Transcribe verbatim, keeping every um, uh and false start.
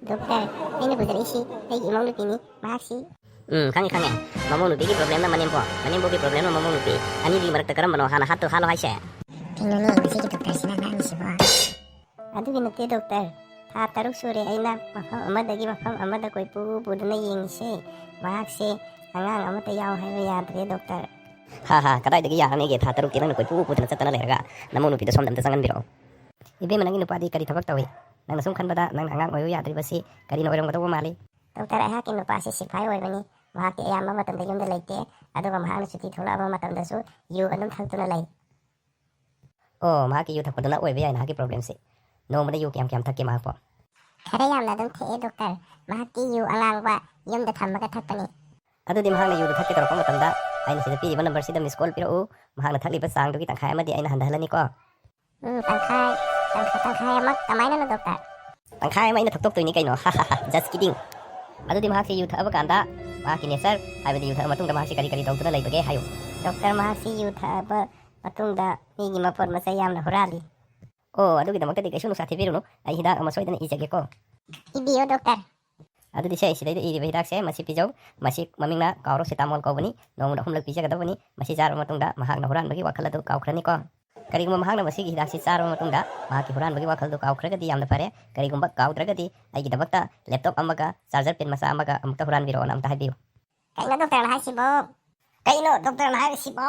Doctor, ꯑꯩꯅ ꯄꯨꯖꯔꯛꯏꯁꯤ ꯑꯩꯒꯤ ꯏꯃꯧ ꯅꯨꯄꯤꯅꯤ꯫ ꯃꯍꯥꯛꯁꯤ ꯎꯝ, ꯈꯪꯉꯦ, ꯈꯪꯉꯦ꯫ ꯃꯃꯧ ꯅꯨꯄꯤꯒꯤ problemꯅ ꯃꯅꯦꯝꯄꯣꯛ, ꯃꯅꯦꯝꯄꯣꯛꯀꯤ problemꯅ ꯃꯃꯧ ꯅꯨꯄꯤ꯫ ꯑꯅꯤꯗꯨꯒꯤ ꯃꯔꯛꯇ ꯀꯔꯝꯕꯅꯣ ꯍꯥꯟꯅ ꯍꯥꯠꯇꯣ-, ꯍꯥꯠꯂꯣ ꯍꯥꯏꯁꯦ? ꯀꯩꯅꯣꯅꯦ, ꯃꯁꯤꯒꯤ ꯗꯣꯛꯇꯔꯁꯤꯅ ꯉꯥꯡꯉꯤꯁꯤꯕꯣ? ꯑꯗꯨꯒꯤ ꯅꯠꯇꯦ ꯗꯣꯛꯇꯔ, ꯊꯥ ꯇꯔꯨꯛ ꯁꯨꯔꯦ ꯑꯩꯅ ꯃꯐꯝ ꯑꯃꯗꯒꯤ ꯃꯐꯝ ꯑꯃꯗ ꯀꯣꯏꯄꯨ ꯄꯨꯗꯨꯅ ꯌꯦꯡꯉꯤꯁꯦ꯫ ꯃꯍꯥꯛꯁꯦ ꯑꯉꯥꯡ ꯑꯃꯠꯇ ꯌꯥꯎ ꯍꯥꯏꯕ ꯌꯥꯗ꯭ꯔꯦ ꯗꯣꯛꯇꯔ꯫ ꯍꯥ ꯍꯥ, ꯀꯗꯥꯏꯗꯒꯤ ꯌꯥꯔꯅꯤꯒꯦ? ꯊꯥ ꯇꯔꯨꯛꯇꯤ ꯅꯪꯅ ꯀꯣꯏꯄꯨ ꯄꯨꯗꯅ ꯆꯠꯇꯅ ꯂꯩꯔꯒ ꯅꯃꯧ ꯅꯨꯄꯤꯗꯣ ꯁꯣꯝꯗ ꯑꯝꯇ ꯆꯪꯍꯟꯕꯤꯔꯛꯑꯣ꯫ ꯏꯕꯦꯝꯃ, ꯅꯪꯒꯤ ꯅꯨꯄꯥꯗꯤ ꯀꯔꯤ ꯊꯕꯛ ꯇꯧꯏ? ꯅꯪꯅ ꯁꯨꯝ ꯈꯟꯕꯗ ꯅꯪꯅ ꯑꯉꯥꯡ ꯑꯣꯏꯌꯨ ꯌꯥꯗ꯭ꯔꯤꯕꯁꯤ ꯀꯔꯤꯅ ꯑꯣꯏꯔꯝꯒꯗꯧꯕ ꯃꯥꯜꯂꯤ? ꯗꯣꯛꯇꯔ, ꯑꯩꯍꯥꯛꯀꯤ ꯅꯨꯄꯥꯁꯤ ꯁꯤꯐꯥꯏ ꯑꯣꯏꯕꯅꯤ꯫ ꯃꯍꯥꯛꯇꯤ ꯑꯌꯥꯝꯕ ꯃꯇꯝꯗ ꯌꯨꯝꯗ ꯂꯩꯇꯦ, ꯑꯗꯨꯒ ꯃꯍꯥꯛꯅ ꯁꯨꯇꯤ ꯊꯣꯛꯂꯛꯑꯕ ꯃꯇꯝꯗꯁꯨ ꯌꯨ ꯑꯗꯨꯝ ꯊꯛꯇꯨꯅ ꯂꯩ꯫ ꯑꯣ, ꯃꯍꯥꯛꯀꯤ ꯌꯨ ꯊꯛꯄꯗꯨꯅ ꯑꯣꯏꯕ ꯌꯥꯏ ꯅꯍꯥꯛꯀꯤ problemꯁꯦ꯫ ꯅꯣꯡꯃꯗ ꯌꯨ ꯀꯌꯥꯝ ꯀꯌꯥꯝ ꯊꯛꯀꯦ ꯃꯍꯥꯛꯄꯣ? ꯈꯔ ꯌꯥꯝꯅ ꯑꯗꯨꯝ ꯊꯛꯑꯦ ꯗꯣꯛꯇꯔ꯫ ꯃꯍꯥꯛꯇꯤ ꯌꯨ ꯑꯉꯥꯡꯕ ꯌꯨꯝꯗ ꯊꯝꯃꯒ ꯊꯛꯄꯅꯤ꯫ ꯑꯗꯨꯗꯤ ꯃꯍꯥꯛꯅ ꯌꯨꯗꯨ ꯊꯛꯀꯦ ꯇꯧꯔꯛꯄ ꯃꯇꯝꯗ ꯑꯩꯅ ꯁꯤꯗ ꯄꯤꯔꯤꯕ numberꯁꯤꯗ miss call ꯄꯤꯔꯛꯎ꯫ ꯃꯍꯥꯛꯅ ꯊꯛꯂꯤꯕ ꯆꯥꯡꯗꯨꯒꯤ ꯇꯪꯈꯥꯏ ꯑꯃꯗꯤ ꯑꯩꯅ ꯍꯟꯊꯍꯜꯂꯅꯤꯀꯣ꯫ ꯎꯝ, ꯇꯪꯈꯥꯏ, ꯇꯪꯈꯥꯏ, ꯇꯪꯈꯥꯏ ꯑꯃ ꯀꯃꯥꯏꯅꯅꯣ ꯗꯣꯛꯇꯔ? ꯇꯪꯈꯥꯏ ꯑꯃ ꯑꯩꯅ ꯊꯛꯇꯣꯛꯇꯣꯏꯅꯤ ꯀꯩꯅꯣ꯫ Just kidding꯫ ꯑꯗꯨꯗꯤ ꯃꯍꯥꯛꯁꯤ ꯌꯨ ꯊꯛꯑꯕ ꯀꯥꯟꯗ ꯃꯍꯥꯛꯀꯤ nature, ꯍꯥꯏꯕꯗꯤ ꯌꯨ ꯊꯛꯑ ꯃꯇꯨꯡꯗ ꯃꯍꯥꯛꯁꯤ ꯀꯔꯤ ꯀꯔꯤ ꯇꯧꯗꯨꯅ ꯂꯩꯕꯒꯦ ꯍꯥꯏꯌꯨ꯫ ꯗꯣꯛꯇꯔ, ꯃꯍꯥꯛꯁꯤ ꯌꯨ ꯊꯛꯑꯕ ꯃꯇꯨꯡꯗ ꯃꯤꯒꯤ ꯃꯄꯣꯠ ꯃꯆꯩ ꯌꯥꯝꯅ ꯍꯨꯔꯥꯜꯂꯤ꯫ ꯑꯣ, ꯑꯗꯨꯒꯤꯗꯃꯛꯇꯗꯤ ꯀꯩꯁꯨ ꯅꯨꯡꯁꯥ ꯊꯤꯕꯤꯔꯨꯅꯨ, ꯑꯩ ꯍꯤꯗꯥꯛ ꯑꯃ ꯁꯣꯏꯗꯅ ꯏꯖꯒꯦꯀꯣ꯫ ꯏꯕꯤꯌꯨ ꯗꯣꯛꯇꯔ꯫ ꯑꯗꯨꯗꯤ ꯁꯦ, ꯁꯤꯗꯩꯗ ꯏꯔꯤꯕ ꯍꯤꯗꯥꯛꯁꯦ ꯃꯁꯤ ꯄꯤꯖꯧ꯫ ꯃꯁꯤ ꯃꯃꯤꯡꯅ ꯀꯥꯎꯔꯣꯁꯤꯇꯥꯃꯣꯜ ꯀꯧꯕꯅꯤ꯫ ꯅꯣꯡꯃꯗ ꯑꯍꯨꯝꯂꯛ ꯄꯤꯖꯒꯗꯕꯅꯤ꯫ ꯃꯁꯤ ꯆꯥꯔꯕ ꯃꯇꯨꯡꯗ ꯃꯍꯥꯛꯅ ꯍꯨꯔꯥꯟꯕꯒꯤ ꯋꯥꯈꯜ ꯑꯗꯨ ꯀꯥꯎꯈ꯭ꯔꯅꯤꯀꯣ꯫ ꯀꯔꯤꯒꯨꯝꯕ ꯃꯍꯥꯛꯅ ꯃꯁꯤꯒꯤ ꯍꯤꯗꯥꯛꯁꯤ ꯆꯥꯔꯕ ꯃꯇꯨꯡꯗ ꯃꯍꯥꯛꯀꯤ ꯍꯨꯔꯥꯟꯕꯒꯤ ꯋꯥꯈꯜꯗꯨ ꯀꯥꯎꯈ꯭ꯔꯒꯗꯤ ꯌꯥꯝꯅ ꯐꯔꯦ꯫ ꯀꯔꯤꯒꯨꯝꯕ ꯀꯥꯎꯗ꯭ꯔꯒꯗꯤ ꯑꯩꯒꯤꯗꯃꯛꯇ laptop ꯑꯃꯒ charger pin ꯃꯆꯥ ꯑꯃꯒ ꯑꯃꯨꯛꯇ ꯍꯨꯔꯥꯟꯕꯤꯔꯛꯑꯣꯅ ꯑꯃꯨꯛꯇ ꯍꯥꯏꯕꯤꯌꯨ꯫ ꯀꯩꯅꯣ ꯗꯣꯛꯇꯔꯅ ꯍꯥꯏꯁꯤꯕꯣ? ꯀꯩꯅꯣ ꯗꯣꯛꯇꯔꯅ ꯍꯥꯏꯔꯤꯁꯤꯕꯣ?